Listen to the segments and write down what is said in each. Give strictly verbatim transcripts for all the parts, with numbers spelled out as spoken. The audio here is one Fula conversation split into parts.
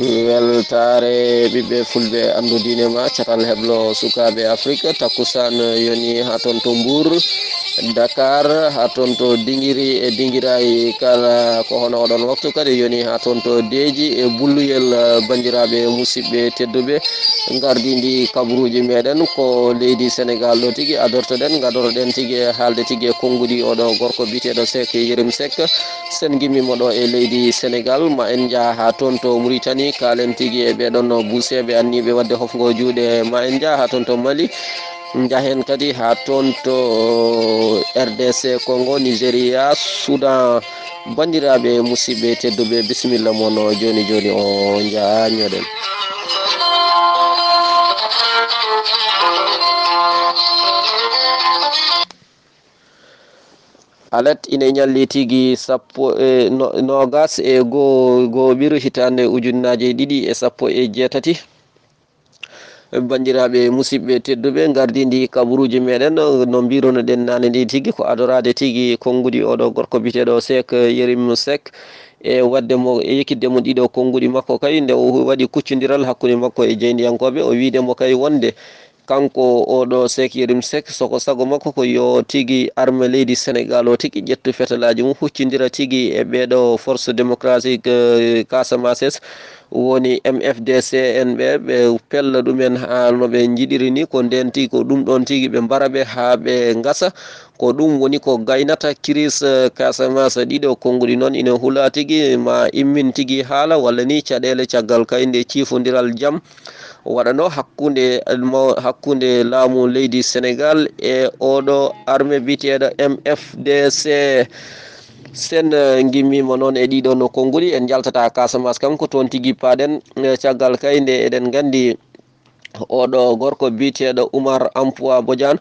Weltaare ɓiɓɓe fulɓe, anndu diine ma, catal heblo sukaaɓe Afrik. Takkusaan yoni haa toon to Mbuur, Dakar, haa toon to Dingiri e Dingiraay kala ko hono oɗon waktu kadi yoni haa toon to Deeji e Bulluyel. Banndiraaɓe musidɓe tedduɓe, ngardiindi kabaruuji meɗen ko leydi Senegaal ɗo tigi adortoɗen, ngadoroɗen tigi e haalde tigi e konnguɗi oɗo gorko biyeteeɗo Seck Yérim Seck. Sen ngimmima ɗo e leydi Senegaal, ma en njaha haa toon to Mauritanie, kaalen tigi e ɓee ɗoon buuseeɓe anniiɓe waɗde hofngo juuɗe. Ma en njaha haa toon to Mali, njahen kadi haa toon to R D C Congo, Nigeria, Soudan. Banndiraaɓe musidɓe tedduɓe, bisimilla mon jooni jooni o njaha ñoɗen. Alet ine ñalli tigi sappo e no-, noogas e goo, goo ɓiru hitaande ujunnaaje ɗiɗi e sappo e jeetati. Banndiraaɓe musidɓe tedduɓe, ngardiindi kabaruuji meɗen, no mbirunoɗen naane ndi tigi, ko adoraade tigi konnguɗi oɗo gorko biyeteeɗo Seck Yérim Seck, e waɗde mo, e yekitde mo ɗiɗo konnguɗi makko kay, nde o waɗi kuccondiral hakkunde makko e jaayndiyankooɓe, o wiide mo kay wonde kanko oɗo Seck Yérim Seck, soko sago makko ko yo tigi arme leydi Senegaal o tigi ƴettu fetalaaji mum, huccondira tigi e ɓeeɗo Force Démocratique, eh, Casamance, woni M F D C en ɓe, ɓe pella ɗumen haa no ɓe njiɗiri ni, ko ndeen tigi, ko ɗum ɗoon tigi ɓe mbara ɓe haa ɓe ngasa. Ko ɗum woni ko gaynata crise, eh, Casamance. Ɗiɗo konnguɗi noon ina hula tigi, ma immin tigi haala, walla ni caɗeele caggal kay nde ciifondiral jam waɗano hakkunde mo-, hakkunde laamu leydi Senegaal e oɗo arme biyeteeɗo M F D C. Sen, eh, ngimmima noon e ɗiɗo no konnguɗi, en njaltata Casamance kam, ko toon tigi paaɗen, eh, caggal kay nde eɗen nganndi oɗo gorko biyeteeɗo Oumar Ampoua Bodian,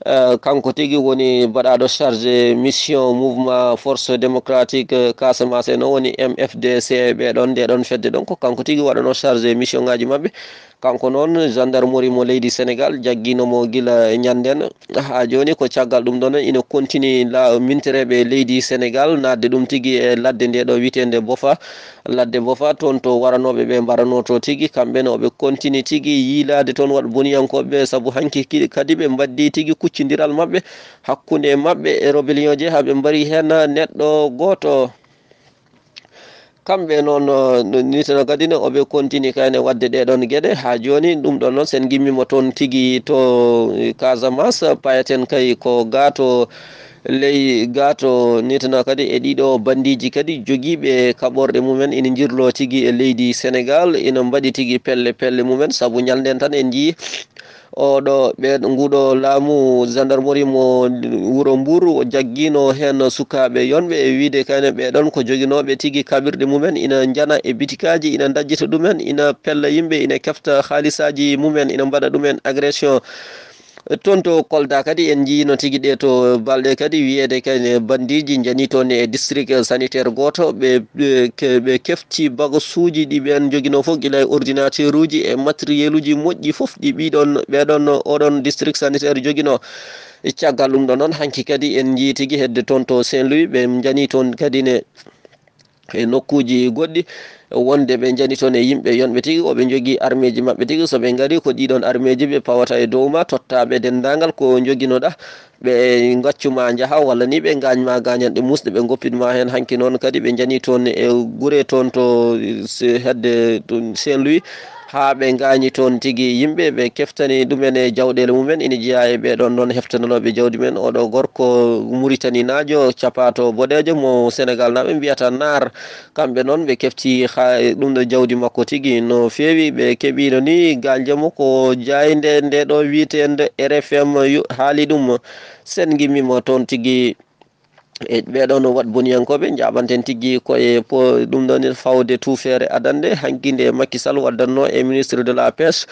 eh, kanko tigi woni baɗaaɗo chargé mission mouvement Force Démocratique, eh, Casamance, no woni M F D C ɓe ɗoon, nde ɗoon fedde ɗoon, ko kanko tigi waɗano chargé mission ngaji maɓɓe. Kanko noon, gendarmerie mo leydi Senegaal jaggino mo gila ñanden haa jooni. Ko caggal ɗum ɗoon ina kontini la-, mintereeɓe leydi Senegaal naatde ɗum tigi e ladde nde ɗo wiyeteende Bofa. Ladde Bofa, toon to waranooɓe ɓe mbarano to tigi, kamɓe ne oɓe kontini tigi yiilaade toon waɗ boniyankooɓe ɓe, sabu hanki ki-, kadi ɓe mbaɗdi tigi kuccondiral maɓɓe hakkunde maɓɓe e rébellion ji, haa ɓe mbari heen neɗɗo gooto. Kamɓe noon, no, no, ni tan kadi ne oɓe kontini kayne waɗde ɗee ɗoon geɗe haa jooni. Ɗum ɗoon noon, sen ngimmima toon tigi to, eh, Casamance, payaten kay ko gaa to ley gaa to ni tan kadi e ɗiɗo banndiiji kadi jogiiɓe kaɓorɗe mumen ina njirloo tigi e leydi Senegaal, ina mbaɗi tigi pelle pelle mumen, sabu ñalnden tan en njii oɗo ɓe, nguɗo laamu gendarmerie mo wuro Mbuur o jaggino heen sukaaɓe yonɓe e wiide kayne ɓe ɗoon ko joginooɓe tigi kaɓirɗe mumen, ina njana e bitikaaji, ina ndajjita ɗumen, ina pella yimɓe, ina kefta haalisaaji mumen, ina mbaɗa ɗumen agression. Toon to Kolda kadi en njiino tigi ɗe to balɗe kadi wiyeede kayne banndiiji njani toon e district sanitaire gooto, ɓe, ɓe ke-, ɓe kefti bagasuuji ɗi ɓeen njoginoo fof, gila e ordinateur uji e matériel uji moƴƴi fof ɗi ɓiɗon, ɓeɗon, oɗon district sanitaire joginoo. E caggal ɗum ɗo noon, hanki kadi en njii tigi hedde toon to Saint-Louis, ɓe njani toon kadi ne e nokkuuji goɗɗi, wonde ɓe njani toon e yimɓe yonɓe tigi, ko ɓe njogii armeeji maɓɓe tigi. So ɓe ngarii, ko ɗiɗon armeeji ɓe pawata e dow ma, totta ɓe denndaangal ko njoginoɗaa, ɓe ngaccu ma njaha, walla ni ɓe ngaañ ma gaañanɗe muusɗe, ɓe ngoppit ma heen. Hanki noon kadi ɓe njani toon e gure toon to se-, hedde to Saint-Louis, haa ɓe ngaañi toon tigi yimɓe, ɓe keftani ɗumen e jawɗeele mumen. Ina jeyaa e ɓee ɗoon noon heftananooɓe jawdi men, oɗo gorko Muritaninaajo, capaato boɗeejo mo Senegaalnaaɓe mbiyata Naar. Kamɓe noon ɓe kefti haa ɗum ɗo jawdi makko tigi no feewi. Ɓe keɓiino ni gaañde mo ko jaaynde nde ɗo wiyeteende R F M yu-, haali ɗum. Sen ngimmiima toon tigi. E ɓee ɗoo no waɗ boniyankooɓe, njaaɓanten tigi ko e po-, ɗum ɗoo ni fawde tuufeere adannde. Hanki nde Macky Sall waddannoo e ministre de la pêche,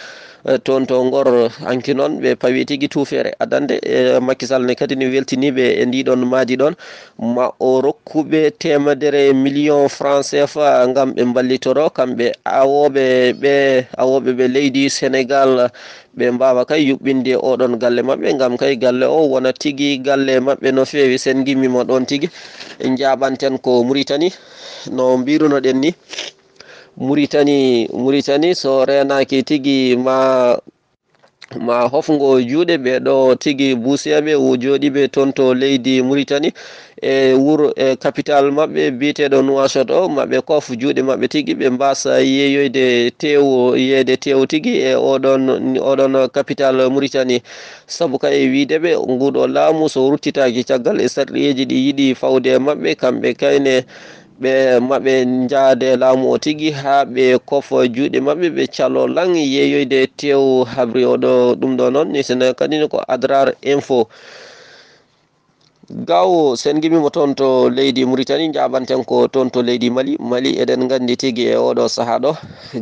eh, toon to Ngor. Hanki noon ɓe pawi tigi tuufeere adannde. E Macky Sall ne kadi ne weltini ɓe e ndii ɗoon maadi ɗoon. Ma o rokku ɓe teemedere million franc C F A ngam ɓe mballitoro kamɓe awooɓe ɓe, awooɓe ɓe leydi Senegaal. Ɓe mbaawa kay yuɓɓinde oɗon galle maɓɓe, ngam kay galle o wona tigi galle maɓɓe no feewi. Sen ngimmiima ɗoon tigi, njaaɓanten ko Muritani, no mbirunoɗen ni. Muritani, Muritani so reenaaki tigi ma, ma hofngo juuɗe ɓe ɗo tigi buuseeɓe wo jooɗiiɓe toon to leydi Muritani e wuro, e capital maɓɓe biyeteeɗo Nuwaasot o, maɓe kof juuɗe maɓɓe tigi, ɓe mbaasa yeeyoyde teewu, yeeyde teewu tigi e oɗon, oɗon capital Muritani. Sabu kay wiyde ɓe nguɗo laamu so ruttitaaki caggal e sarɗiyeeji ɗi yiɗi fawde e maɓɓe, kamɓe kayne ɓe maɓe njaade laamu o tigi haa ɓe kofa juuɗe maɓɓe, ɓe calo lan yeeyoyde teewu habri o ɗo. Ɗum ɗo noon, ni sene kadi ko Adrar Info. Gawo, sen ngimii mo toon to leydi Muritani, njaabanten ko toon to leydi Mali. Mali, eɗen nganndi tigi e oɗo sahaa ɗo,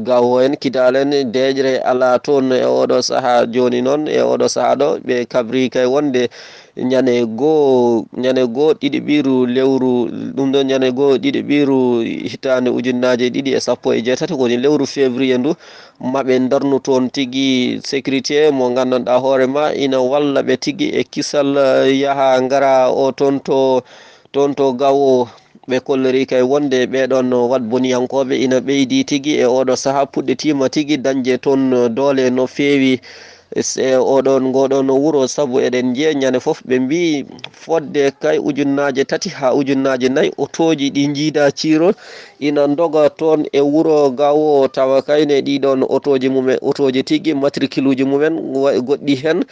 gawo en, kidal en, deeƴre alaa toon e oɗo sahaa. Jooni noon, e oɗo sahaa ɗo, ɓe kabri kay wonde ñande goo, ñande goo ɗiɗi ɓiru lewru, ɗum ɗo ñande goo ɗiɗi ɓiru hitaande ujunnaaje ɗiɗi e sappo e jeetati, woni lewru février ndu, maɓe ndarnu toon tigi sécurité mo nganndanɗaa hoore ma ina walla ɓe tigi e kisal, eh, yaha ngara o toon to, toon to gawo. Ɓe kolliri kay wonde ɓeeɗoon waɗboniyankooɓe ina ɓeydi tigi e oɗo sahaa, puɗɗitiima tigi dañde toon doole no feewi. E oɗon, ngoɗon wuro, sabu eɗen njiya ñande fof ɓe mbii fodde kay ujunnaaje tati haa ujunnaaje nayi otooji ɗi njiida ciiro ina ndoga toon e wuro gawo, tawa kayne ɗiɗon otooji mumen, otooji tigi matrikiluuji mumen wa-, goɗɗi heen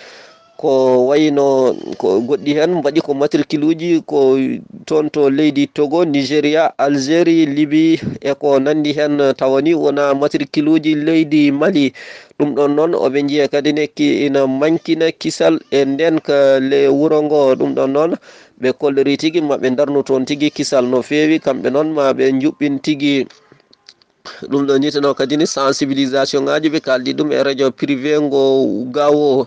ko wayno, ko goɗɗi heen mbaɗi ko matrikiluuji ko toon to leydi Togo, Nigeria, Algérie, Libye e ko nanndi heen, tawa ni wonaa matrikiluuji leydi Mali. Ɗum ɗon noon, oɓe njiya kadi ne ki-, ina mankina kisal e ndeen ka le wuro ngo. Ɗum ɗon noon, ɓe kolliri tigi maɓe ndarnu toon tigi kisal no feewi. Kamɓe noon, ma ɓe njuɓɓin tigi. Ɗum ɗo nitano kadi ni sensibilisation ngaji, ɓe kaldi ɗum e radio privé ngo gawo.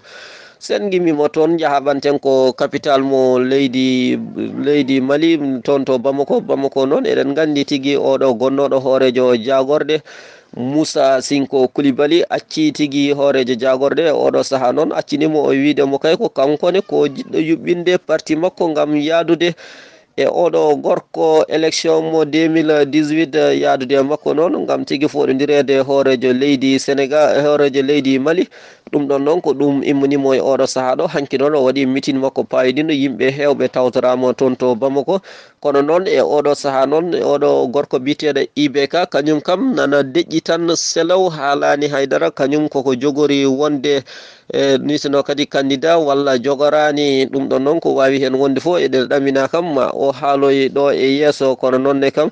Sen ngimmi mo toon, njahaɓanten ko capital mo leydi, leydi Mali, toon to Bamako. Bamako noon, eɗen nganndi tigi oɗo gonnooɗo hooreejo jaagorɗe, Moussa Sinko Koulibaly, accii tigi hooreejo jaagorɗe e oɗo sahaa noon, accini mo o wiide mo kay ko kanko ne ko jiɗɗo yuɓɓinde parti makko ngam yaadude e oɗo gorko élection mo deux mille dix-huit, yaadude e makko noon ngam tigi fooɗondireede hooreejo leydi Sénégal, hooreejo leydi Mali. Ɗum ɗon noon ko ɗum immini mo e oɗo sahaa ɗo. Hanki noon o waɗi mitin makko paayodinɗo, yimɓe heewɓe tawtoraama toon to Bamako. Kono noon e oɗo sahaa noon, e oɗo gorko biyeteeɗo I B K, kañum kam nana deƴƴi tan selew, haalaani haydara, kañum koko jogori wonde e, ni sinno kadi candidat walla jogoraani. Ɗum ɗon noon ko waawi heen wonde fof, eɗen ɗamina kam ma o haaloy ɗo e yeeso, kono noon ne kam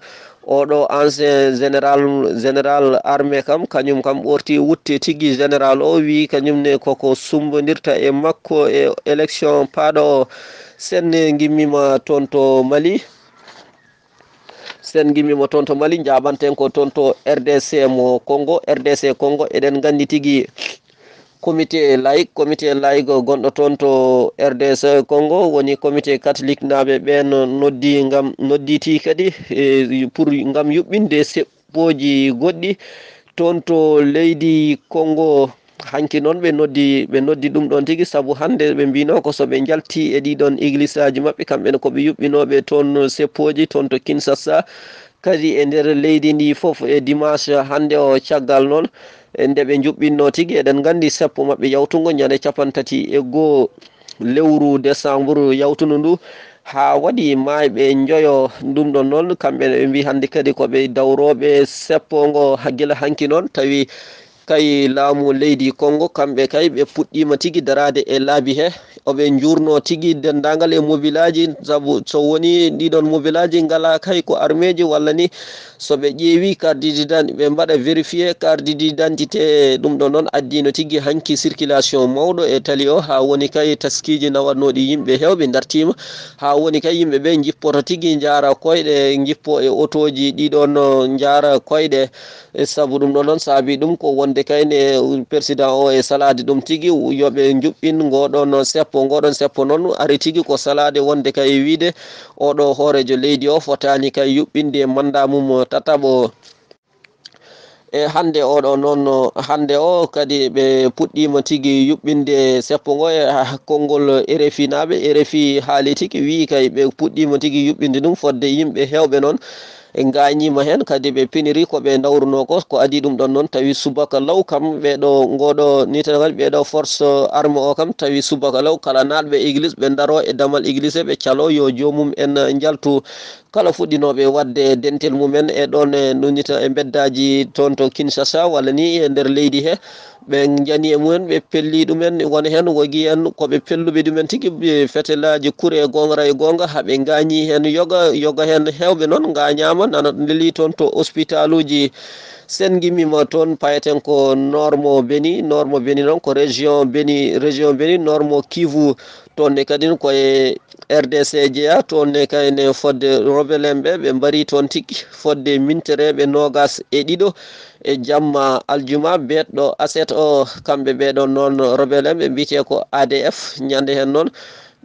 oɗo ancien général, général armée kam, kañum kam ɓorti wutte tigi général o, wi kañum ne koko sumbondirta e makko e élection paaɗo o. Sen ngimmiima toon to Mali. Sen ngimmiima toon to Mali, njaaɓanten ko toon to R D C mo Congo. R D C Congo, eɗen nganndi tigi comité laïque, comité laïque gonɗo toon to R D C Congo, woni comité catholique naaɓe ɓeen noddi ngam, nodditi kadi, e, pour ngam yuɓɓinde seppooji goɗɗi toon to leydi Congo. Hanki noon ɓe noddi, ɓe noddi ɗum ɗon tigi, sabu hannde ɓe mbino ko so ɓe njalti e ɗiɗon eglisaaji maɓɓe, kamɓe ne ko ɓe yuɓɓinooɓe toon seppooji toon to Kinshasa, kadi e nder leydi ndi fof e dimanche hannde o. Caggal noon, e nde ɓe njuɓɓinno tigi, eɗen nganndi seppo maɓɓe yawtungo ñande capantati e goo lewru décembre yawtundu ndu, haa waɗi maayɓe njoyo. Ɗum ɗon noon, kamɓe ne ɓe mbii hannde kadi ko ɓe dawrooɓe seppo ngo. Ha-, gila hanki noon, tawi kay laamu leydi Congo, kamɓe kay ɓe puɗɗiima tigi daraade e laabi he. Oɓe njuurno tigi denndaangal e mobilaaji, sabu so woni ɗiɗon mobilaaji ngalaa kay ko armeeji walla ni so ɓe ƴeewi carte d'identité, ɓe mbaɗa vérifier carte d'identité. Ɗum ɗon noon addiino tigi hanki circulation mawɗo e tali o, haa woni kay taskiiji nawatnooɗi yimɓe heewɓe ndartiima, haa woni kay yimɓe ɓe njippoto tigi njaara koyɗe, njippo e otooji ɗiɗon njaara koyɗe. E sabu ɗum ɗon noon saabi ɗum ko wonde kay ne président o e salaade ɗum tigi, yo ɓe njuɓɓin ngoɗon seppo, ngoɗon seppo noon ari tigi ko salaade wonde kay wiide oɗo hooreejo leydi o fotaani kay yuɓɓinde mandat mum tataɓo. E hannde oɗo noon, hannde o kadi ɓe puɗɗiima tigi yuɓɓinde seppo ngo e konngol R F I naaɓe. R F I haali tigi, wii kay ɓe puɗɗiima tigi yuɓɓinde ɗum fodde yimɓe heewɓe noon. Ɓe ngaañiima heen kadi, ɓe piniri ko ɓe ndawrunoo ko. Ko adii ɗum ɗoon noon, tawi subaka law kam ɓeeɗo, ngooɗo nitanagal ɓeeɗo force armée o kam, tawi subaka law kala naatɓe église ɓe ndaroo e damal église, ɓe caloo yo joomum en njaltu. Kala fuɗɗinooɓe waɗde dentel mumen e ɗoon e nunita e mbeddaaji toon to Kinshasa walla ni e nder leydi he, ɓe njani e mumen, ɓe pelli ɗumen, won heen wogi en ko ɓe pelluɓe ɗumen tigi, ɓe fetelaaji kure goonga e goonga, haa ɓe ngaañi heen yoga, yoga heen heewɓe noon ngaañaama, nana leli toon to hospitaluuji. Sen ngimmiima toon, payeten ko Nord mo Beni, Nord mo Beni noon ko région Beni, région Beni, Nord mo Kivu, toon ne kadi ko e R D C jeyaa, toon ne kayne fodde rebelle en ɓe, ɓe mbari toon tigi fodde mintereeɓe noogas e ɗiɗo e jamma aljuma beeɗo aset o. Kamɓe ɓeeɗoon noon rebelle en ɓe mbiyetee ko A D F, ñande heen noon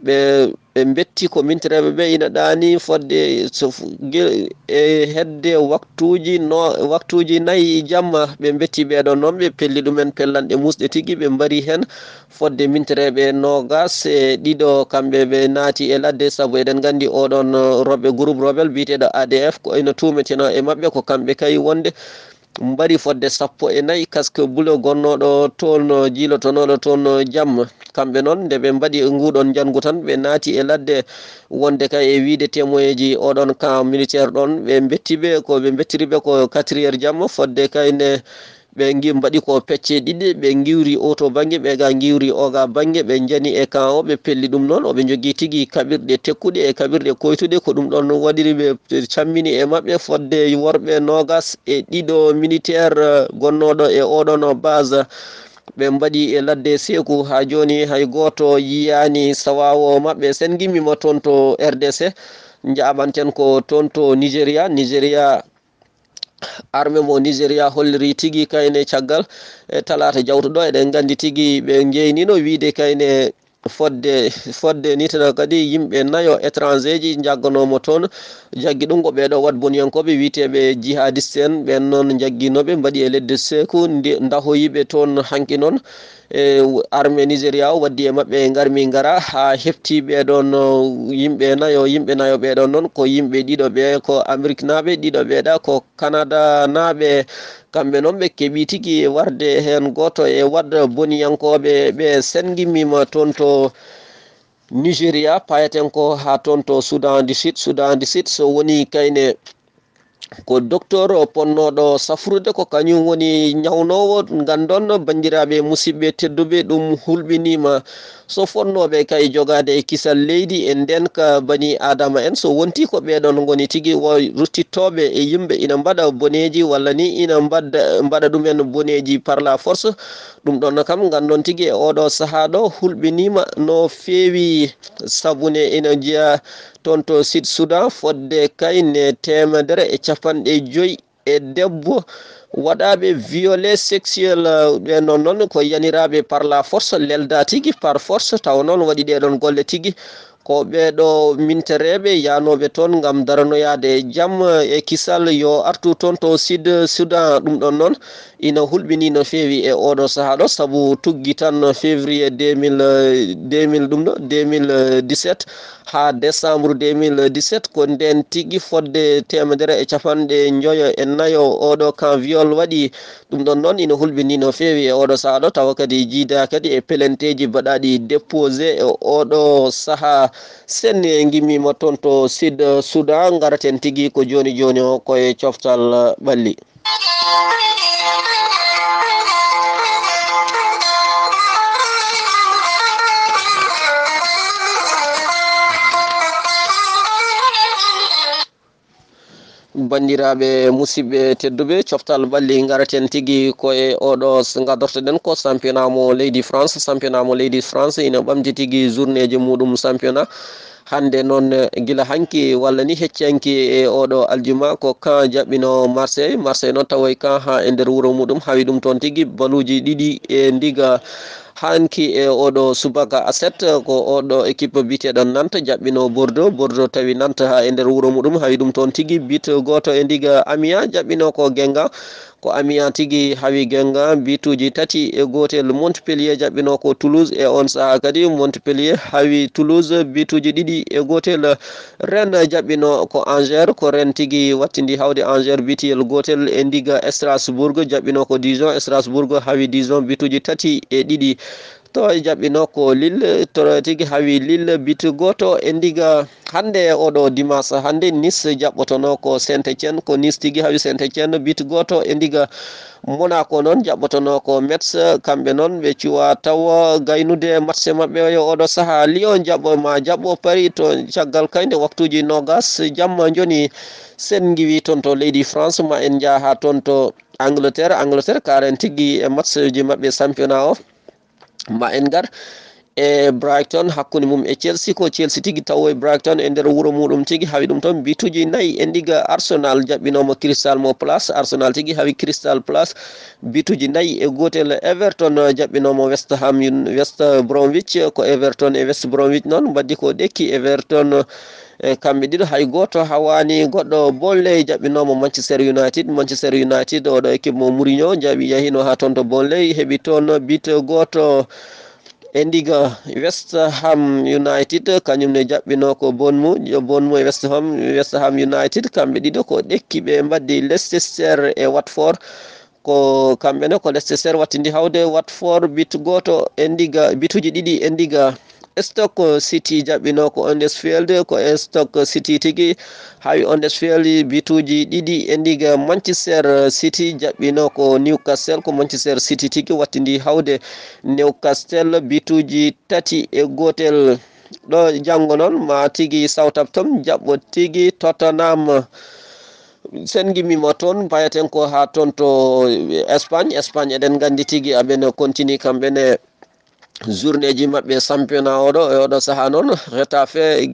ɓe, ɓe mbetti ko mintereeɓe ɓe ina ɗaani fodde so fu-, ge-, e hedde waktuuji no, waktuuji nayi jamma ɓe mbetti ɓeeɗoon noon, ɓe pelli ɗumen pellanɗe muusɗe tigi, ɓe mbari heen fodde mintereeɓe noogas e ɗiɗo, kamɓe ɓe naati e ladde, sabu eɗen nganndi oɗoon, uh, rebelle, groupe rebelle biyeteeɗo A D F, ko ina tuumetenoo e maɓɓe, ko kamɓe kay wonde mbari fodde sappo e nayi casque bleu gonnooɗo toon, uh, jiilotonooɗo toon, uh, jamma. Kamɓe noon, nde ɓe mbaɗi nguɗoon njanngu tan, ɓe naati e ladde, wonde kay e wiyde témoin ji oɗoon camp militaire ɗoon, ɓe mbetti ɓe, ko ɓe mbettiri ɓe ko quatre heures jamma, fodde kay nde ɓe ngi-, mbaɗi ko pecce ɗiɗi, ɓe ngiwri o to bannge, ɓe ga ngiwri o ga bannge, ɓe njani e camp o, ɓe pelli ɗum noon, oɓe njogii tigi kaɓirɗe tekkuɗe e kaɓirɗe koytuɗe, ko ɗum ɗoon waɗiri ɓe cammini e maɓɓe fodde worɓe noogas e ɗiɗo militaire, eh, gonnooɗo e oɗoon base. Ɓe mbaɗi e ladde seeku haa jooni hay gooto yiyaani sawaawo maɓɓe. Sen ngimmiima toon to R D C, njaaɓanten ko toon to Nigeria. Nigeria, armée mo Nigeria holliri tigi kayne caggal e talaata jawtuɗo. Eɗen nganndi tigi ɓe njeynino wiyde kayne fodde, fodde ni tan kadi yimɓe nayo étranger ji njagganoomo toon, jaggi ɗum ko ɓeeɗo waɗ boniyankooɓe wiyeteeɓe jihadiste en, ɓeen noon njagginooɓe mbaɗi e ledde seeku, ndi-, ndahoyiɓe toon hanki noon. E, armée Nigeria o waddi e maɓɓe ngarmi ngara haa hefti ɓeeɗoon, o, yimɓe nayo, yimɓe nayo ɓeeɗoon noon ko yimɓe ɗiɗo ɓe ko Ameriknaaɓe, ɗiɗo ɓeeɗa ko Kanadanaaɓe. Kamɓe noon ɓe keɓi tigi warde heen gooto e waɗ boniyankooɓe ɓe sen ngimmiima toon to Nigeria, payeten ko haa toon to Soudan du Sud. Soudan du Sud so woni kayne ko docteur ponnooɗo safrude, ko kañum woni ñawnoowo nganndon banndiraaɓe musidɓe tedduɓe ɗum hulɓiniima. So fonnooɓe kay jogaade e kisal leydi e ndeenka bani Aadama en, so wontii ko ɓeeɗoon ngoni tigi wo ruttittooɓe e yimɓe ina mbaɗa boneeji walla ni ina mbaɗa, mbaɗa ɗumen boneeji par la force, ɗum ɗoon kam nganndon tigi e oɗo sahaa ɗo hulɓiniima no feewi, sabu ne ina jeyaa toon to Sud Soudan fodde kayne teemedere e capanɗe joyi e debbo waɗaaɓe violé sexuel, uh, ɓe noon, noon ko yaniraaɓe par la force, lelda tigi par force, tawa noon waɗi ɗee ɗoon golle tigi. Ko ɓeeɗo mintereeɓe yaanooɓe toon ngam daranoyaade jam e kisal yo artu toon to Sud Soudan. Ɗum ɗoon noon ina hulɓinii no feewi e oɗo sahaa ɗo, sabu tuggi tan février deux mille, deux mille ɗum ɗo, deux mille dix-sept haa décembre deux mille dix-sept, ko ndeen tigi fodde teemedere e capanɗe njoyo e nayo oɗo camp viol waɗi. Ɗum ɗoon noon ina hulɓinii no feewi e oɗo sahaa ɗo, tawa kadi jiidaa kadi e pelenteeji baɗaaɗi déposé e oɗo sahaa. Sen ngimmiima toon to Sud Soudan, ngaraten tigi ko jooni jooni o ko e coftal ɓalli. Banndiraaɓe musidɓe tedduɓe, coftal ɓalli ngaraten tigi ko e oɗo s-, ngadortoɗen ko championnat mo leydi France. Championnat mo leydi France ina ɓamti tigi journeeji muɗum championnat. Hannde noon, eh, gila hanki walla ni hecci hanki e oɗo aljuma ko Caen jaɓɓino Marseille. Marseille noon tawoy Caen haa e nder wuro muɗum, hawi ɗum toon tigi baluuji ɗiɗi e ndiga. Hanki e oɗo subaka aset ko oɗo équipe biyeteɗo Nantes jaɓɓino Bordeaux. Bordeaux tawi Nantes ha e nder wuro muɗum, hawi ɗum toon tigi, but goto e ndiga. Amiens jaɓɓino ko Guingamp, ko Amiens tigi hawi Guingamp bituji tati e gotel. Montpellier jaɓɓino ko Toulouse, e on saha kadi Montpellier hawi Toulouse bituji ɗiɗi e gotel. Rennes jaɓɓino ko Angers, ko Rennes tigi wattidi hawde Angers bitiyel gotel e ndiga. Strasbourg jaɓɓino ko Dijon, Strasbourg hawi Dijon bituji tati e ɗiɗi. To jaɓɓino ko Lille, to tigi hawi Lille bitu goto e ndiga. Hande oɗo dimanche hande, Nice jaɓɓotono ko Saint-Étienne, ko Nice tigi hawi Saint-Étienne bitu goto e ndiga. Monaco noon jaɓɓotono ko Metz, kamɓe noon ɓe cuwa taw gaynude match maɓɓe o e oɗo saha. Lyon jaɓɓo ma jaɓɓo Paris to caggal kayde waktuji nogas jamma joni. Sen ngiwi toon to leydi France, ma en njaha toon to Angleterre. Angleterre karen tigi e match ji maɓɓe championnat o. Ma en ngar e Brighton hakkunde mum e Chelsea, ko Chelsea tigi tawo e Brighton e nder wuro muɗum tigi, hawi ɗum toon bituji nayi e ndiga. Arsenal jaɓɓinoma Crystal mo Palace, Arsenal tigi hawi Crystal Palace bituji nayi e gotel. Everton jaɓɓinoma West Ham Un-, West Bromwich, ko Everton e West Bromwich noon mbaddi ko ɗekki. Everton e kamɓe ɗiɗo hay goto hawani goɗɗo. Burnley jaɓɓinoma Manchester United, Manchester United oɗo équipe mo Mourinho jaɓi yahino ha toon to Burnley, heɓi toon bit goto. E ndiga West Ham United, kañum ne jaɓɓino ko Bournemouth, Bournemouth e West Ham, West Ham United, kamɓe ɗiɗo ko ɗekki ɓe mbaddi Leicester e Watford. Ko kamɓe ne ko Leicester wattidi hawde Watford bit goto e ndiga, bituji ɗiɗi e ndiga. Stoke City jaɓɓino ko Huddersfield, ko e Stoke City tigi hawi Huddersfield bituji ɗiɗi e ndiga. Manchester City jaɓɓino ko Newcastle, ko Manchester City tigi wattidi hawde Newcastle bituji tati e gotel. Ɗo janngo noon ma tigi Southampton jaɓɓo tigi Tottenham. Sen ngimmima toon mbayaten ko ha toon to Espagne. Espagne eɗen nganndi tigi aɓene continue kamɓe ne journée ji maɓɓe championnat oɗo e oɗo saha noon. Getafe,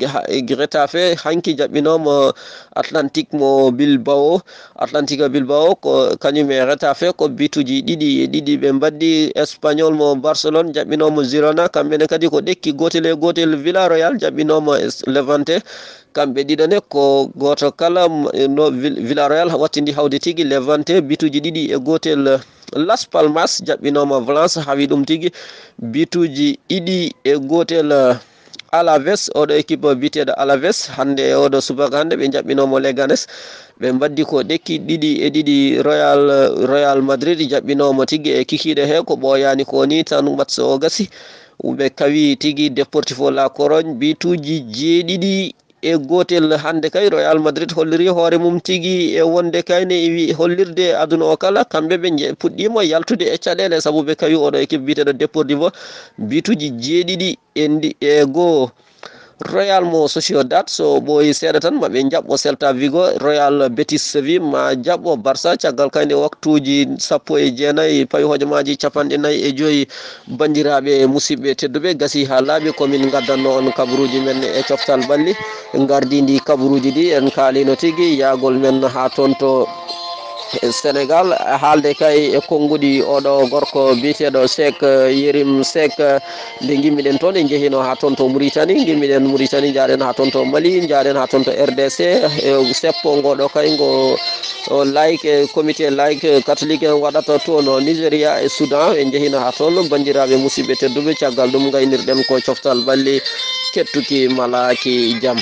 Getafe hanki jaɓɓinoma Atlantique mo Bilbao. Atlantique Bilbao ko kañum e Getafe ko bituji ɗiɗi e ɗiɗi ɓe mbaddi. Espagnol mo Barcelone jaɓɓinoma Girona, kamɓe ne kadi ko ɗekki gotel e gotel. Villarreal jaɓɓinoma Levante, kamɓe ɗiɗo ne ko goto kala m-, no Vil-, Villarreal wattidi hawde tigi Levante bituji ɗiɗi e gotel. Las Palmas jaɓɓinoma Valence, hawi ɗum tigi bituji ɗiɗi e gotel. Alaves, oɗo équipe biyeteɗo Alaves, hande e oɗo subaka hande ɓe jaɓɓinomo Leganes, ɓe mbaddi ko ɗekki ɗiɗi e ɗiɗi. Real, Real Madrid jaɓɓinomo tigi e kikiɗe he ko ɓooyani ko ni tan match o gasi. Ɓe kawi tigi Deportivo La Corogne bituji jeeɗiɗi e gotel. Hande kay Real Madrid holliri hoore mum tigi e wonde kay ne iwi hollirde aduna o kala, kamɓe ɓe je-, puɗɗima yaltude e caɗele sabu ɓe kawi oɗo équipe biyeteɗo Deportivo bituji jeeɗiɗi e ndi-, e goo. Real mo Sociedad so ɓooyi seeɗa tan maɓe jaɓɓo Celta Vigo. Real Betis Seville ma jaɓɓo Barça caggal kayde waktuji sappo e jeenayi pawi hojomaaji capanɗe nayi e joyi. Banndiraaɓe, musidɓe tedduɓe, gasi haa laaɓi ko min ngaddanno on kabaruuji men e coftal balli. Ngardindi kabaruuji ɗi en kaalino tigi yaagol men haa toon to Senegal, haalde kay e konnguɗi oɗo gorko biyeteeɗo Seck, Yérim Seck. Nde ngimmiɗen toon, en njehino haa toon to Mauritanie, ngimmiɗen Mauritanie, njaaɗen haa toon to Mali, njaaɗen haa toon to R D C. E seppo ngo ɗo kay ngo o like, e comité like catholique en waɗata toon Nigeria e Soudan. En njehino haa toon, banndiraaɓe musidɓe tedduɓe, caggal ɗum ngaynirɗen ko coftal balli, kettuki malaaki jam.